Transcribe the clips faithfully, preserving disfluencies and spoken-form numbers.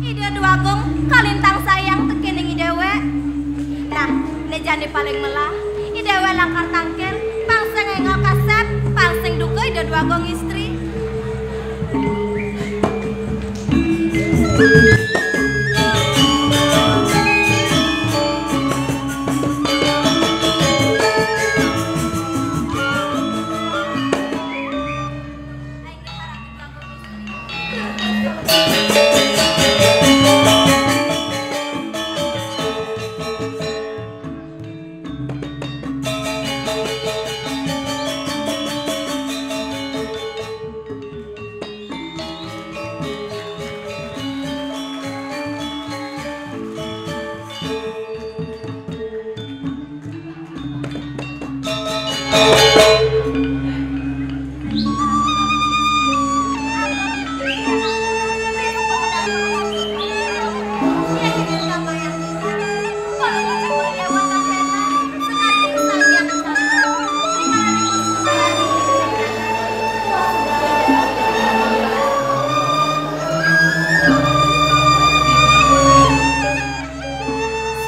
Ida Déwa Agung kalintang sayang tekéning i déwék. Nah, né jani paling melah, i déwék lakar tangkil, pang sing énggal kasép, pang sing duka Ida Déwa Agung istri.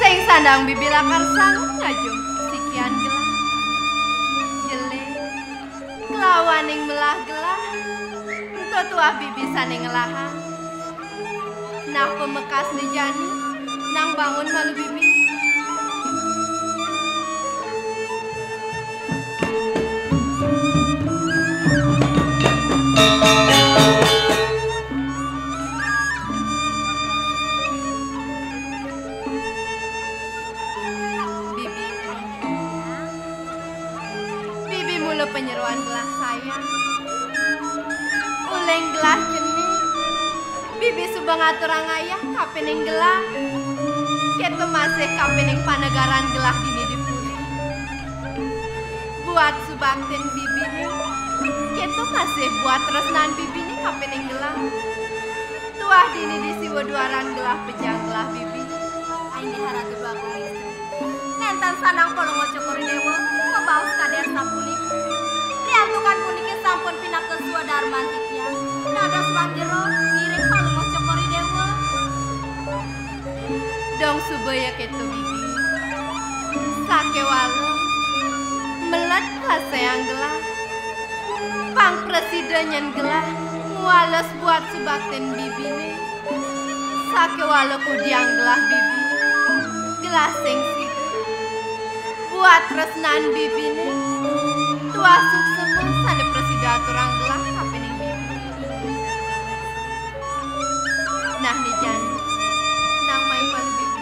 Sing sandang bibi lakar sang ngajum sikian gelah. Jelé, kelawaning melah gelah, ento tuah bibi sané ngelahang. Nah pamekasné jani, nang bangun malu bibi. Bibi, bibi mula panyeroan gelah sayang. Uling gelah cening. Bibi suba ngaturang ayah kapining gelah. Kéto masih kapining panegaran gelah dini di puri. Buat subaktin bibiné, kéto masih buat tresnan bibiné kapining gelah. Tuah dini di siwa duaran gelah pejang gelah bibi. Inggih Ratu Déwa Agung istri. Nénten sandang Palungguh Cokor I Déwa mabaos kadén sapuniki. Riantukan puniki sampun pinaka swadarman titiang. Dados wang jero ngiring Palungguh Cokor I Déwa. Dong suba ya kéto bibi. Sakéwala meled rasaang gelah. Pang prasida nyén gelah ngwales buat subaktin bibiné. Sakéwala kudiang gelah bibi, gelah sing sida. Buat tresnan bibiné, tuah suksema sané prasida aturang gelah kapining bibi. Nah, né jani, nang mai malu bibi.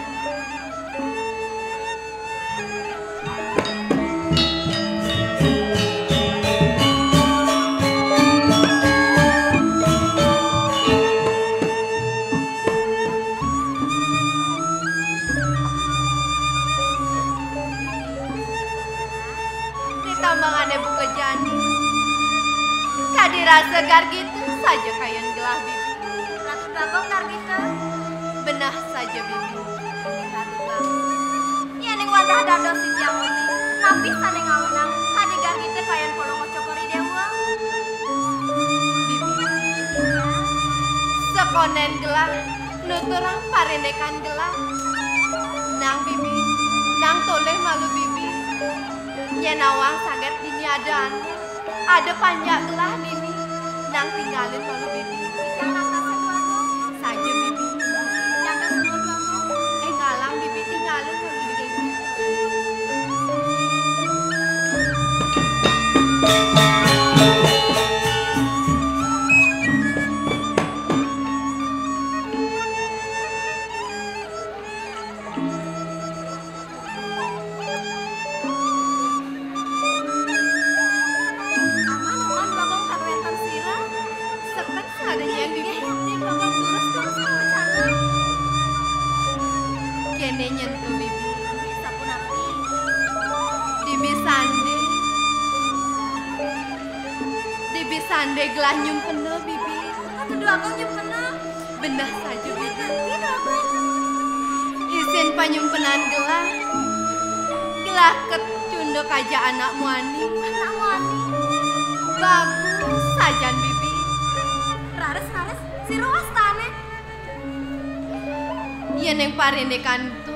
Ri tambangané buka jani. Kadi rasa Gargita saja kayun gelah bibi. Ratu Bagong Gargita. Beneh saja bibi. Ratu Bagong. Yéning wantah dados sida muni, napi sané ngawinang kadi Gargita kayun Palungguh Cokor I Déwa? Bibi. Sakondén gelah nuturang parindikan gelah. Nah bibi, nah tolih malu bibi. Nyén nawang saget dini ada anu. Ada panjak gelah dini. Nah tinggalin malu bibi. Ijang nata saduanung. Saja bibi. Ijang nata saduanung. Éh ngalang bibi, tinggalin malu bibi. Aman, aman, Bagong, tan wénten sira. Seket sadéréng, Bibi. Inggih, Bagong, durus, durus, pang macana. Kéné nyén to, Bibi. Sapunapi? Bibi sandé. Bibi sandé gelah nyumpena, Bibi. Atuh, Bagong, nyumpena. Beneh saja, Bibi. Isin panyumpenan gelah. Gelah kecunduk aja anak muani. Anak muani. Bagus sajan, Bibi. Raris, raris. Sira wastané. Yén ing parindikan to,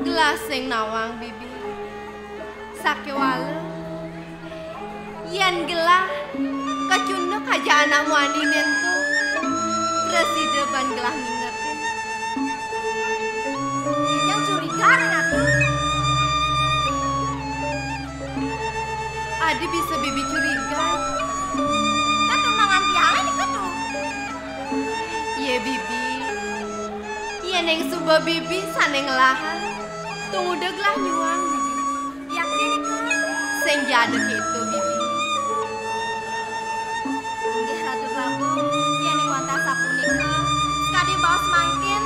gelah sing nawang, Bibi. Sakéwala, yén gelah kacunduk ajak anak muani né to, prasida ban gelah mingetin. Jang curiga, Ratu. Adi bisa Bibi curiga. Kan tunangan tiangé nika to. Yé, Bibi. Yén ing suba Bibi sané ngelahang, tumuda gelah nyuang, Bibi. Yakti nika. Sing ja ada kéto, Bibi. Inggih, Ratu Déwa Agung, yén ing wantah sapunika, sakadi baos mangkin,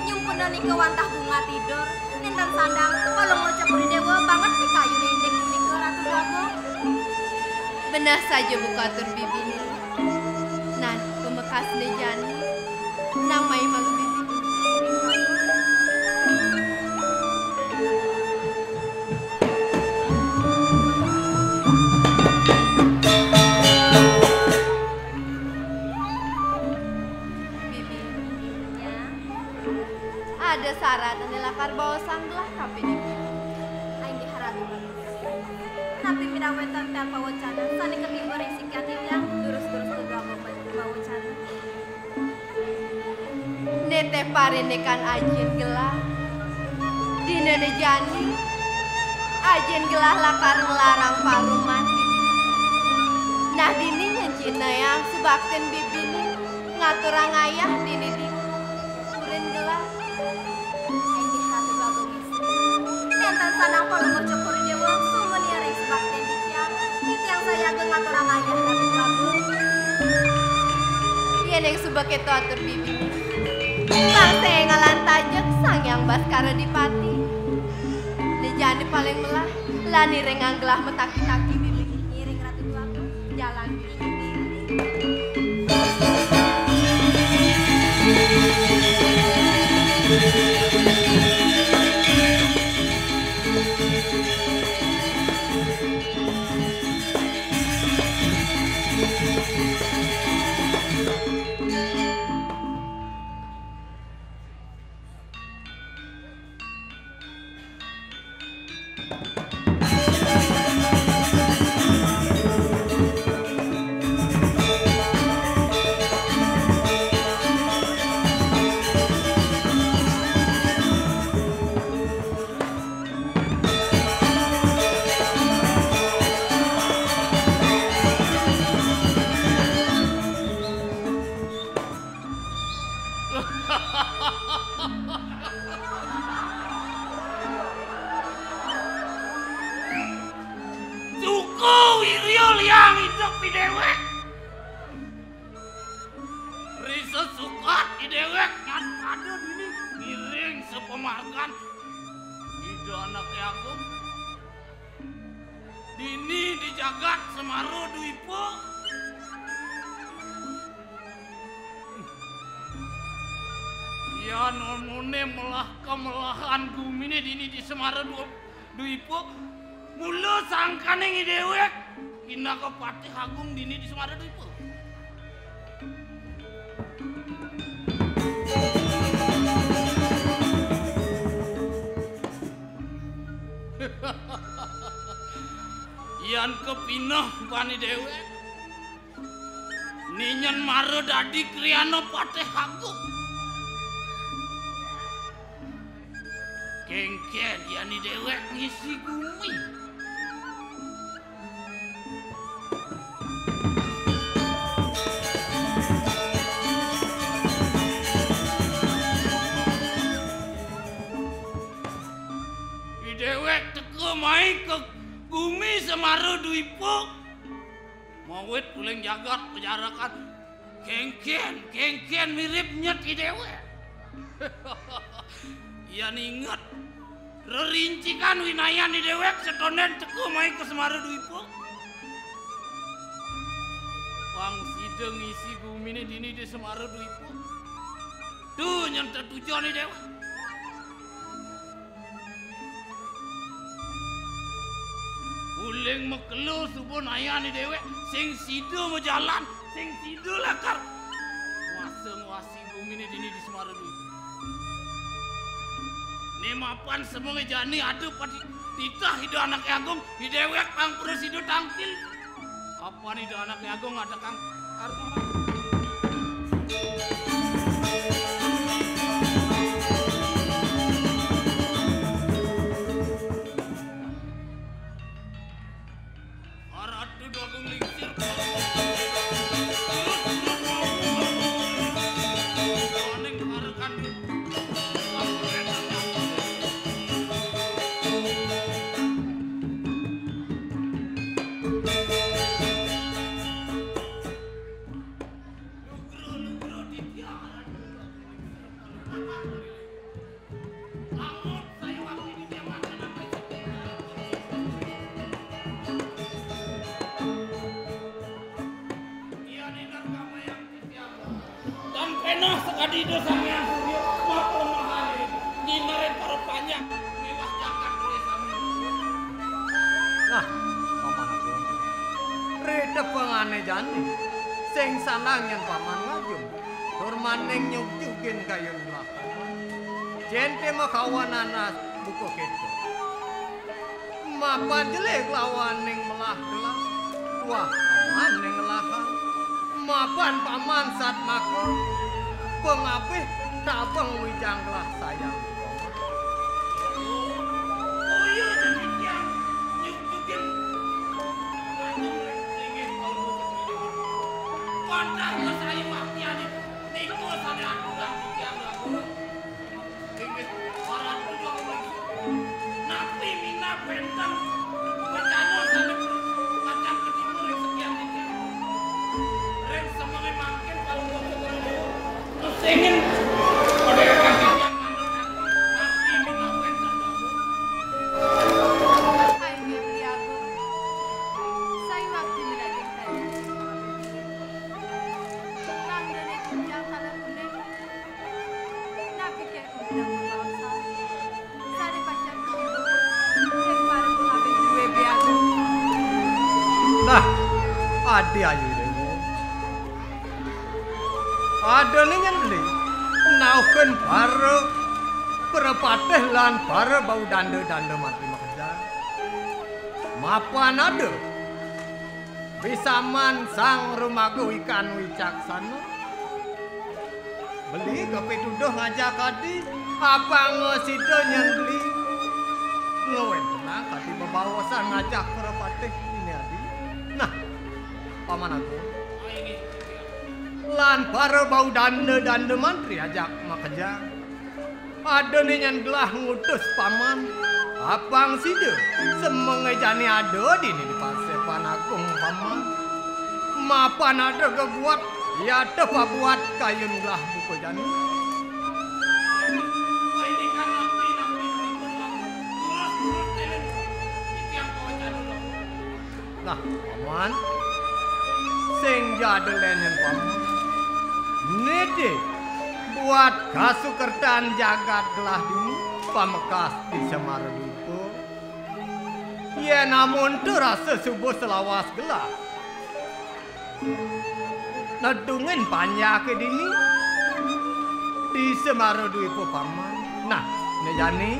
nyumpena nika wantah bungah tidur, nénten sandang, Palungguh Cokor I Déwa banget pikayuné indik punika, Ratu Déwa Agung. Beneh saja buka atur Bibiné. Nah, pamekasné jani, nang mai malu Bibi. Bibi. Ya. Ada sarat ané lakar baosang gelah kapining Bibi. Inggih, Ratu Bagus. Napi piwénten tiang pawecana sané katimba ring sikian titiang, durus-durus Ratu Déwa Agung pawecana. Nénten parindikan ajin gelah. Dinané jani, ajin gelah lakar nglarang paruman. Nah, dini nyén cinayang subaktin Bibiné ngaturang ayah dini di kurin gelah. Inggih, Ratu Bagus. Nénten sandang Palungguh Cokor I Déwa sumuni ring subaktin titiang. Titiang sayaga ngaturang ayah, Ratu Déwa Agung. Yén ing suba kéto atur Bibi. Pang sing énggalan tajek Sang Hyang Baskara Dipati. Né jani paling melah, lan iringang gelah mataki-taki Bibi. Ngiring, Ratu Déwa Agung. Jalan. Suku wirya liang idep I Déwék. Ri sesukat I Déwék nyat pada dini ngiring sapamargan Ida Anaké Agung. Dini di jagat Semara Dwipa. Yan amoné melah kamelahan guminé dini di Semara Dwi-, Dwipa. Mula sangkaning I Déwék pinaka Patih Agung dini di Semara Dwipa. Yan kapineh ban I Déwék, né nyén mara dadi kriana Patih Agung. Kénkén yan I Déwék ngisi gumi. I Déwék teka mai ka gumi Semara Dwipa. Mawit uling jagat pajarakan. Kénkén, kénkén mirib nyet I Déwék. Yan inget, rerincikan winayan I Déwék satonden teka mai ka Semara Dwipa. Pang sida ngisi guminé dini di Semara Dwipa. Duh, nyén tetujon I Déwék. Uling makelo suba nayan I Déwék, sing sida majalan, sing sida lakar nguasa-nguasi guminé dini di Semara Dwipa. Né mapan semengé jani ada pati titah Ida Anaké Agung, di déwék pang prasida tangkil. Apan Ida Anaké Agung ada kang arep Aratu Agung Lingsir. Aning arekan. Lugra-lugra titiang Aratu Agung Lingsir. Dan kénah sakadi Ida Sang Hyang Surya, mapalemahé, nyinaré para panjak, miwah jagat raya sami. Nah, Paman Agung. Ritepengané jani, sing sandang yén Paman ngajum. Tur maning nyugjugin kayun gelah. Jenté makawan anas buka kéto. Mapan jelé kelawaning melah gelah. Wah, Paman ning ngelahang. Mapan Paman satmaka. Pangabih tabeng wijang gelah sayang. Oh, iya, demikian. Nyugjugin. Ngajum ring linggih Palungguh Setia. Wantah sayu wakti alit. Nika sané aturang titiang Ratu. Inggih, para tujuh. Napi minab wénten wacana sané pacang katimba ring sekian titiang? Ring semengé mangkin Palungguh Sukaradewa ngesingin padéwékan titiang manut napi minab wénten, Ratu? Inggih, Beli Agung. Sayu wakti miragin kayun. Nang déné titiang taler uning. Napi ké kuminang bebaosan? Sané pacang kuibu ring para pangabih duwé Beli Agung. Nah, adi ayu déwa. Adané nyén Beli nauhin para prapatih lan para bau danda-danda mantri makejang. Mapan ada bisaman Sang Rumaga Wikan Wicaksana. Beli kapituduh ngajak adi, apanga sida nyén Beli ngwéntenang kadi bebaosan ngajak prapatih dini adi. Nah, Paman Agung. Lan para bau danda-danda mantri ajak makejang. Adané nyén gelah ngutus Paman. Apang sida semengé jani ada dini di Paseban Agung, Paman. Mapan ada geguat, yata pabuat kayun gelah buka jani. Nah, Paman, sing ja ada lén nyén Paman. Nitih buat kasukertan jagat gelah dini, pamekas di Semara Dwipa. Yén amonta rasa suba salawas gelah. Nedungin panjaké dini di Semara Dwipa, Paman. Nah, né jani,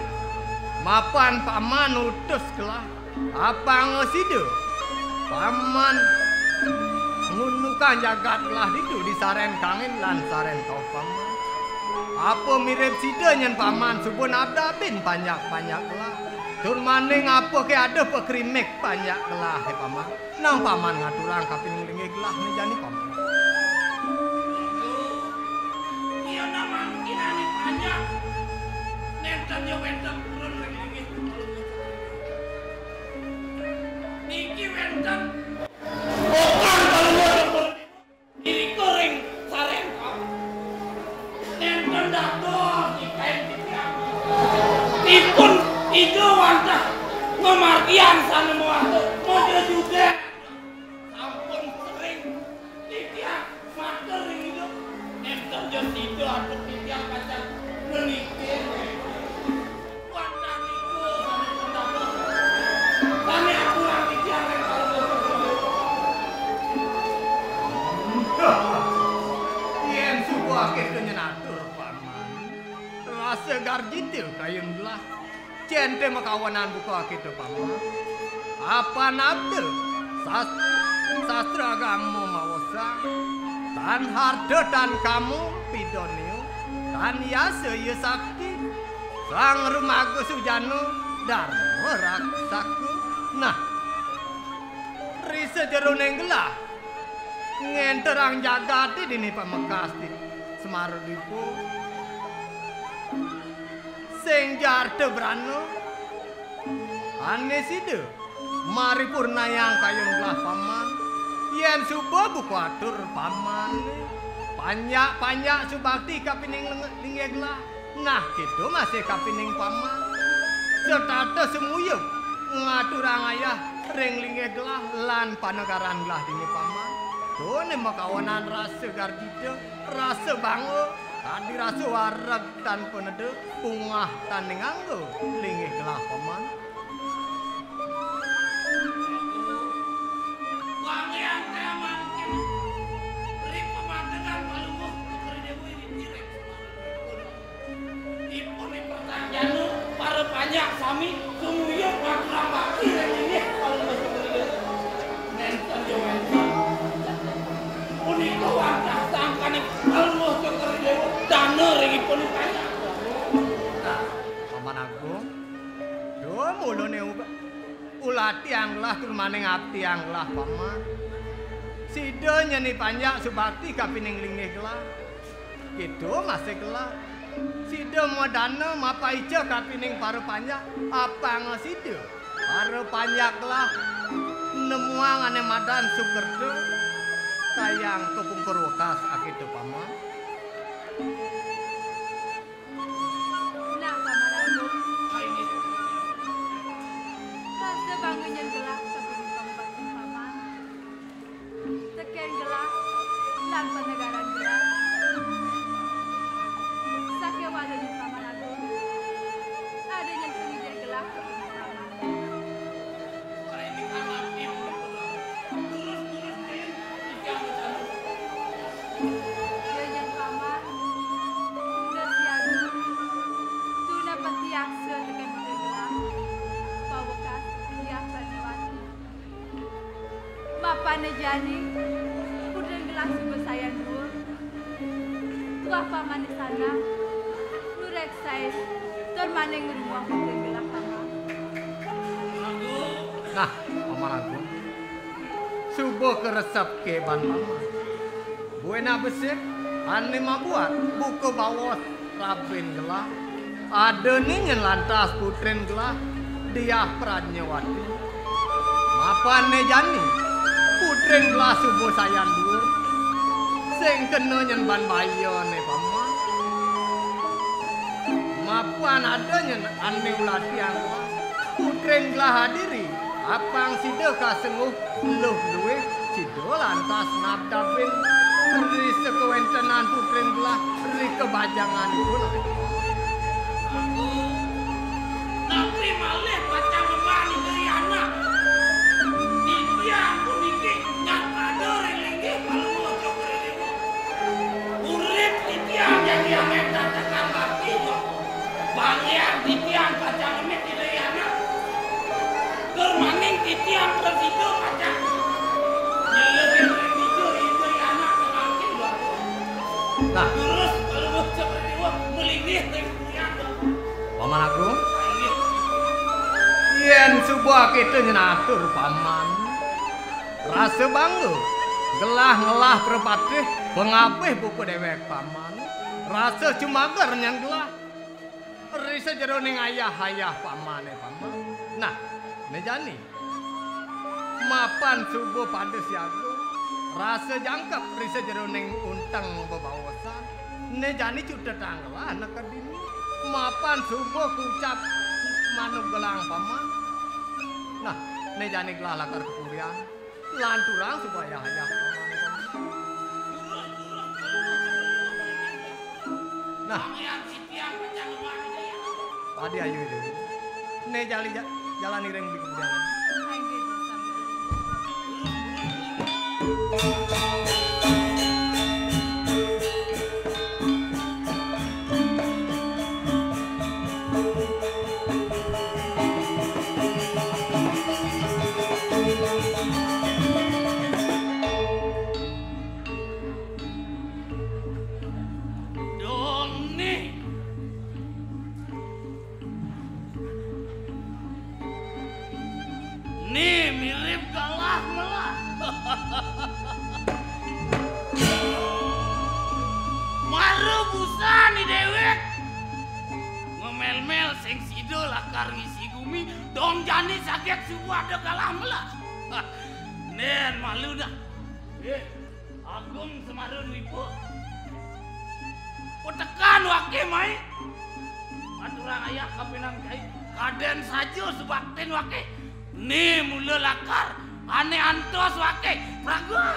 mapan Paman utus gelah. Apanga sida, Paman, ngundukan jagat gelah ditu di sarén kangin lan sarén kauh, Paman. Apa mirib sida nyén Paman suba nabdabin panjak-panjak gelah? Tur maning apa ké ada pakrimik panjak gelah, hé Paman? Nang Paman ngaturang kapining linggih gelah né jani, Paman. Iya, nang mangkin ané panjak. Nénten ya wénten purun ring linggih. Niki wénten. Bukan kalau irika ring sarengkang. Nénten dados nikain titiang. Ipun Ida wantah ngamargiang sané mawasta. Moja judé. Sampun sering titiang matur ring Ida. Nénten ja sida antuk titiang pacang ngeniki. Wantah nika sané pendados. Sané aturang titiang ring Palungguh Sukaradewa. Yén suba akéh nyén atur, Paman. Rasa garjita kayun gelah. Cén té makawenan buka kita paman. Apan abda sas-, sastra agama maosang, tan harta tan kama pidonio, tan yasa ya sakti, sang rumaga sujana, darma raksaka. Nah, risa jeroning gelah ngenterang jagaté dini pamekas di Semara Dipa. Sing jarta brana ané sida maripurnayang kayun gelah paman. Yén suba buka atur paman, panjak-panjak subakti kapining leng-, linggih gelah. Nah, kéto masih kapining paman. Setata semuyug ngaturang ayah ring linggih gelah lan panegaran gelah dini paman. Tuné makawenan rasa garjita, rasa bangga, kadi rasa wareg tan paneda, bungah tan ningangga linggih gelah paman. Wangian té mangkin ri pamadegan Palungguh Putri Déwa ing Tireng Semana. Ipun ipun jana para panjak sami kumuyung ngaturang bakti ring inggih Palungguh Putri Déwa. Nénten ya wénten. Punika wantah sangkaning Palungguh Putri Déwa dana ring ipun panjak. Nah, Paman Agung, duh mulané uba-, ulatiang gelah tur maning abdiang gelah, Paman. Sida nyeni panjak subakti kapining linggih gelah. Kéto masih gelah. Sida madana mapaica kapining para panjak, apanga sida para panjak gelah nemuang ané madan sukerta, kayang kapungkur wekas akéto, Paman. Nah, Paman Agung. Rasa bangga nyen gelah sapunika mabaktin Paman. Tekén gelah lan panegaran gelah. Sakéwala nyen Paman Agung. Ada nyen pangijil gelah sapunika Paman. Yén Paman, Ida Siaga, tuna patiaksa tekén Putri Gelah, pawekas Diah Prajnawati. Mapan jani, Putri Gelah suba sayan duur, tuah Paman di sana, nureksain, tur maning ngrumuang Putri Gelah Paman. Nah, Paman Agung. Suba karesepké ban Paman. Buin abesik, ané mabuat buka baos rabin gelah. Adané nyen lantas putrin gelah, Diah Prajnawati. Mapan né jani, putrin gelah suba sayan duur. Sing kena nyen ban baya né, Paman. Mapan ada nyen ané ulatiang gelah. Putrin gelah adiri, apang sida kasengguh luh luih, sida lantas nabdabin ri sakawentenan putrin gelah ri kabajanganipun. Napi malih pacang ngemban Ida Yana? Titiang puniki nyat ada ring linggih Palungguh Cokor I Déwa. Urip titiang jagi amet tatekan bakti, Joko. Banggian titiang pacang amit Ida Yana. Tur maning titiang prasida pacang nyelebin ring dija Ida Yana kemangkin, Joko. Nah. Durus Palungguh Cokor I Déwa malinggih ring purian, Joko. Paman Agung. Inggih. Yén suba kita nyenatur, Paman. Rasa bangga. Gelah ngelah prapatih, pangabih buka déwék, Paman. Rasa cumager nyen gelah. Ri sajeroning ayah-ayah pamané, Paman. Nah, né jani. Mapan suba pada siaga. Rasa jangkep ri sajeroning unteng bebaosan. Né jani cutetang gelah neked dini. Mapan suba kucap manuk gelang, Paman. Nah, né jani gelah lakar ka purian. Lanturang suba ayah-ayah. Nah. Adi ayu itu. Né jali ja-, jalan iring di kemudian. Déwék. Ngemel-mel sing sida lakar ngisi gumi, dong jani saget suba ada kalah melah. Nén malu dah. Eh, Agung Semara Dwipa. Utekan waké mai. Aturang ayah kapining cai. Kadén saja subaktin waké. Né mula lakar ané antos waké. Praga.